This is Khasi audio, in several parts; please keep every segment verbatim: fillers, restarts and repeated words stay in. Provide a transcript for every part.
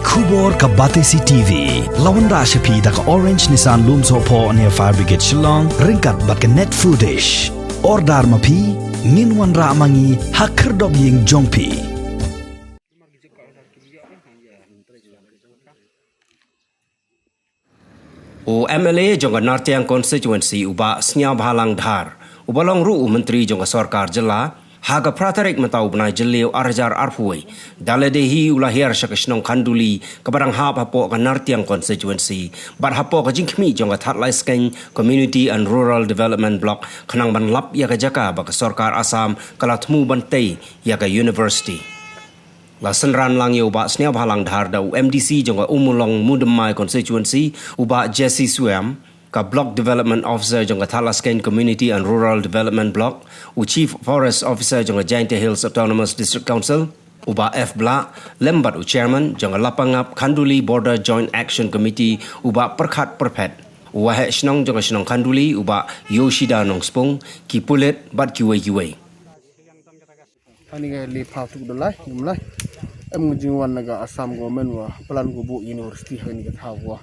Khubor ka Batesi T V la wanrah sha phi da ka Orange Nissan Lumsohphoh near Fire Brigade Shillong, ryngkat bad ka Net Foodish. Order ma phi, ngin wanrah ma ngi ha khyrdop ïing jong phi. U M L A jong ka Nartiang Constituency, u Bah Sniawbhalang Dhar, uba long ruh u Myntri jong ka Sorkar Jylla, ha ka phra tarik mynta u bnai Jylliew ar hajar arphew wei, da lade hi u la hiar sha ka shnong Khanduli, kaba dang hap hapoh ka Nartiang Constituency, bad hapoh ka jingkhmih jong ka Thadlaiskein Community and Rural Development Block, khnang ban lap ïa ka jaka ba ka Sorkar Assam ka la thmu ban tei ïa ka University. La synran lang ïa u Bah Sniawbhalang Dhar da u M D C jong ka Ummulong Moodymmai Constituency, u Bah Jesse Swiam, ka Block Development Officer jong ka Thadlaiskein Community and Rural Development Block, u Chief Forest Officer jong ka Jaintia Hills Autonomous District Council, u Bah F Blah, lem bad u Chairman jong ka Lapangap Khanduli Border Joint Action Committee, u Bah Pyrkhat Pyrphet, u Waheh Shnong jong ka shnong Khanduli, u Bah Yoshida Nongspung, ki pulit bad kiwei kiwei. Hani ka li phaw tuk dolai, ngim lai. Em ngi jingwan na ka Assam government wa plan ko bu university hani ka thaw wa.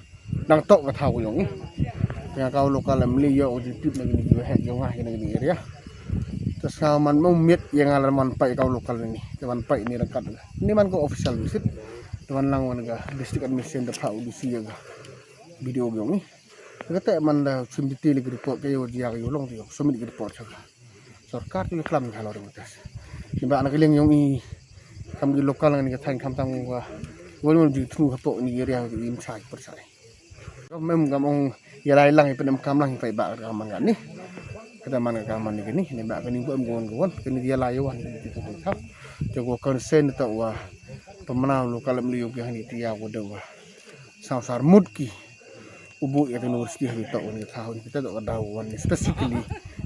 Nang tok ka thaw yong i. Nga ka local em li yo u jingtip na kini ki hek yong ha kini kini area. Tas ka man mo miet yang ala man pai ka local ni. Te man pai ni rangkat. Ni man ko official visit. Te man lang wan ka district administration da pha u D C ya ka. Video yong i. Kata man da sim detail ki report ka yo dia ka yo long ti yo. Submit ki report sa ka. Sorkar tu klam ka lo ring tas. Ni ba na ka liang yong i kam ki local ngan ka thang kam tang wa. Wal wal ju thnu hapoh ni area ki im sai per sai. Mem kam ong ïa lai lang i penem kam lang i pai ba ka man ka ni. Kata man ka man ni ka ni ni ba ka ni ko em gon gon ka ni ïa lai wan ni ti tu tu. Te ko concern ta wa pemana local em liu ki hani ti ya ko da wa. Sangsar mut ki. U bu ïa ka university ha ki tok wan ka thaw ni kita tok ka daw wan ni specifically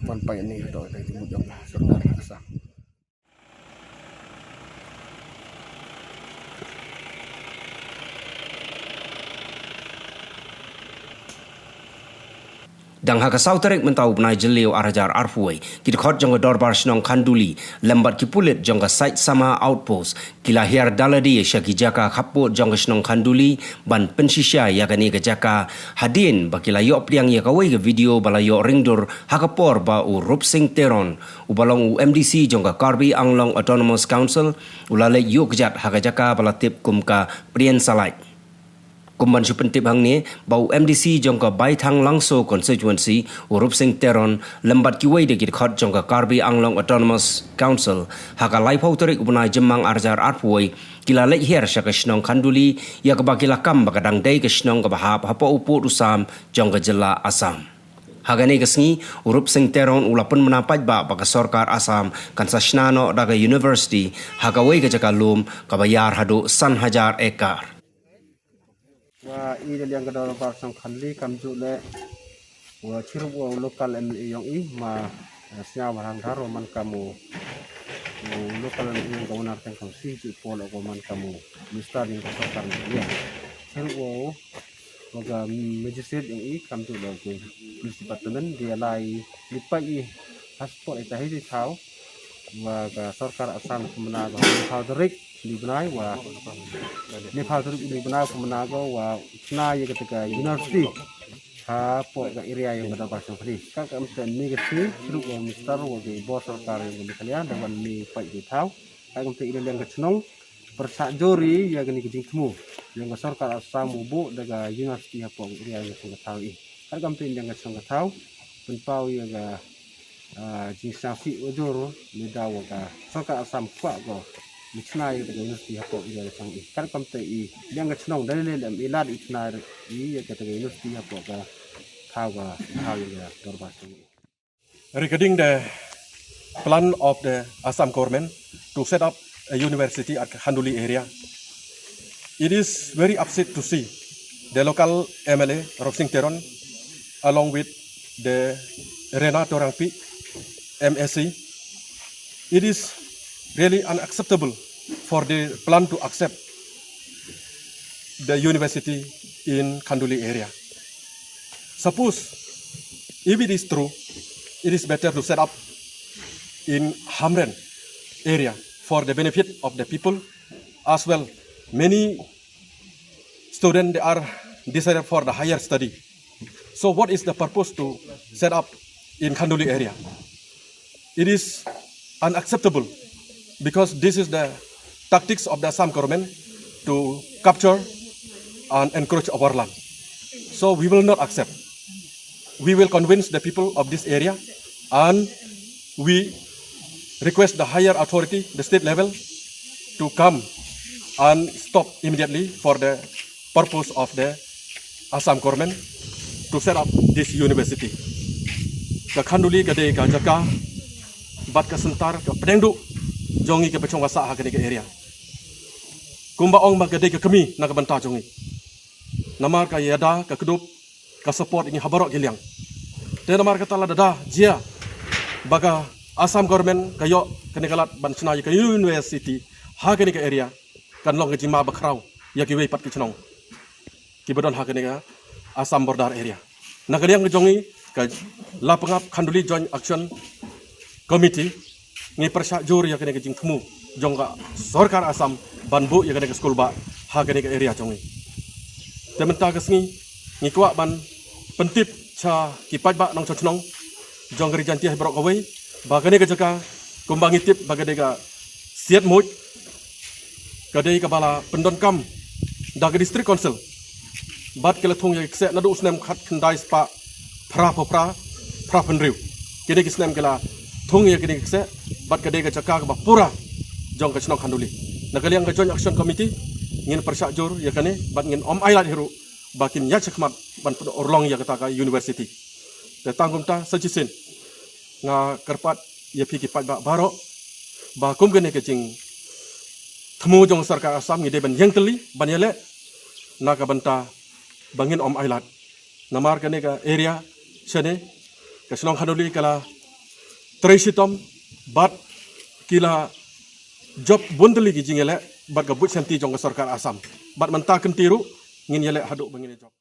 wan pai ni tok ka mut jong ka sorkar Assam. Dang ha ka saw tarik mynta u bnai Jylliew ar hajar arphew wei, ki dkhot jong ka Dorbar Shnong Khanduli lem bad ki pulit jong ka Saitsama Outpost ki la hiar da lade sha ki jaka khappud jong ka shnong Khanduli ban pynshisha ïa kane ka jaka, hadien ba ki la ïoh pdiang ïa kawei ka video ba la ïoh ringdur ha ka por ba u Rupsing Teron, uba long u M D C jong ka Karbi Anglong Autonomous Council, u la leit ïuh kjat ha ka jaka ba la tip kum ka Pdian Salait. Kum ban shu pyntip hangne ba u M D C jong ka Baithang Langso Constituency, u Rupsing Teron, lem bad kiwei de ki dkhot jong ka Karbi Anglong Autonomous Council, ha ka laiphew tarik u bnai Jymmang ar hajar arphew wei, ki la leit hiar sha ka shnong Khanduli, ïa kaba ki la kam ba ka dang dei ka shnong kaba hap hapoh u pud u sam jong ka jylla Assam. Ha kane ka sngi, u Rupsing Teron u la pynbna paidbah ba ka sorkar Assam kan sa shna noh da ka university ha kawei ka jaka lum kaba ïar haduh san hajar ekar. Wa i da liang ka Dorbar Shnong Khanduli kamjooh leh wa chirup wa u local M L A yong i ma, eh, Sniawbhalang Dhar wa man kam u, u local M L A yong ka Nartiang Constituency, ju pol ko man kam u minister yong ka sorkar Meghalaya. Chirup wa u, wa ka magistrate yong i kamjooh leh ka police department, da lai li pait i passport i ta hi di thaw wa ka sorkar Assam kumna ka phaw tarik ni bnai wa ni phaw tarik ni bnai kumna ko wa chna ïa kata ka university hapoh ka area yong ka Dorbar Shnong Khanduli. Ka kam te ni ka sngi chirup wa minister wa ka bor sorkar yong ka Meghalaya da wan ni pait di thaw. Ka kam te i da liang ka chnong pyrshah jur ïa kani ka jingthmu yong ka sorkar Assam u buh da ka university hapoh ka area yong ka thaw i. Ka kam te i da liang ka chnong ka thaw pynpaw ïa ka, ah, jingsngewsih wa jur ne da wa ka sorkar Assam kwah ko ne chna ïa ka university hapoh area ka chnong i. Ka kam te i liang ka chnong da leh leh em i lad i chna ïa ka university hapoh ka thaw ka thaw ïa ka Dorbar Shnong i. Regarding the plan of the Assam government to set up a university at Khanduli area, it is very upset to see the local M L A Rupsing Teron along with the Rena Torangpi M A C. It is really unacceptable for the plan to accept the university in Khanduli area. Suppose if it is true, it is better to set up in Hamren area for the benefit of the people as well. Many students, they are decided for the higher study. So what is the purpose to set up in Khanduli area? It is unacceptable because this is the tactics of the Assam government to capture and encroach our land. So we will not accept. We will convince the people of this area, and we request the higher authority, the state level, to come and stop immediately for the purpose of the Assam government to set up this university. Ka Khanduli ka dei ka jaka bad ka center ka pdeng duh jong ngi ka pachong wasa ha kane ka area. Kumba ong ma ka dei ka kmie na ka bynta jong ngi. Namar ka ïada ka kdup ka support ïa ngi ha baroh ki liang. Te namar kata lada jia ba ka Assam government ka ïoh kane ka lad ban shna ïa ka university ha kane ka area, kan long ka jingma bakhraw ïa kiwei pat ki chnong kiba don ha kane ka Assam border area. Na ka liang ka jong ngi ka Lapangap Khanduli Joint Action Committee, ngi pyrshah jur ïa kane ka jingthmu jong ka sorkar Assam ban buh ïa kane ka skul bah ha kane ka area jong ngi. Te mynta ka sngi ngi kwah ban pyntip sha ki paidbah nongshong shnong jong ka Ri Jaintia hi baroh kawei ba kane ka jaka kumba ngi tip ba ka dei ka Siatmut, ka dei kaba la pyndonkam da ka District Council bad ki la thung ïa ki kseh naduh u snem khatkhyndai spah phra phew phra, phra phew hynriew. Kine ki snem ki la thung ïa kine ki kseh bad ka dei ka jaka kaba pura jong ka shnong Khanduli. Na ka liang ka Joint Action Committee ngin pyrshah jur ïa kane bad ngin ym ailad hi ruh ba kin ïaid shakhmat ban pynurlong ïa kata ka university. Te tang kumta sa shisien nga kyrpad ïa phi ki paidbah baroh ba kum kane ka jingthmu jong sorkar Assam ngi dei ban ïeng tylli ban ïaleh na ka bynta ba ngin ym ailad. Namar kane ka area shane ka shnong Khanduli ka la trei shitom bad ki la jop bun tylli ki jingïaleh bad ka buit shanti jong ka sorkar Assam. Bad mynta kynti ruh ngin ïaleh haduh ba ngin ïa jop.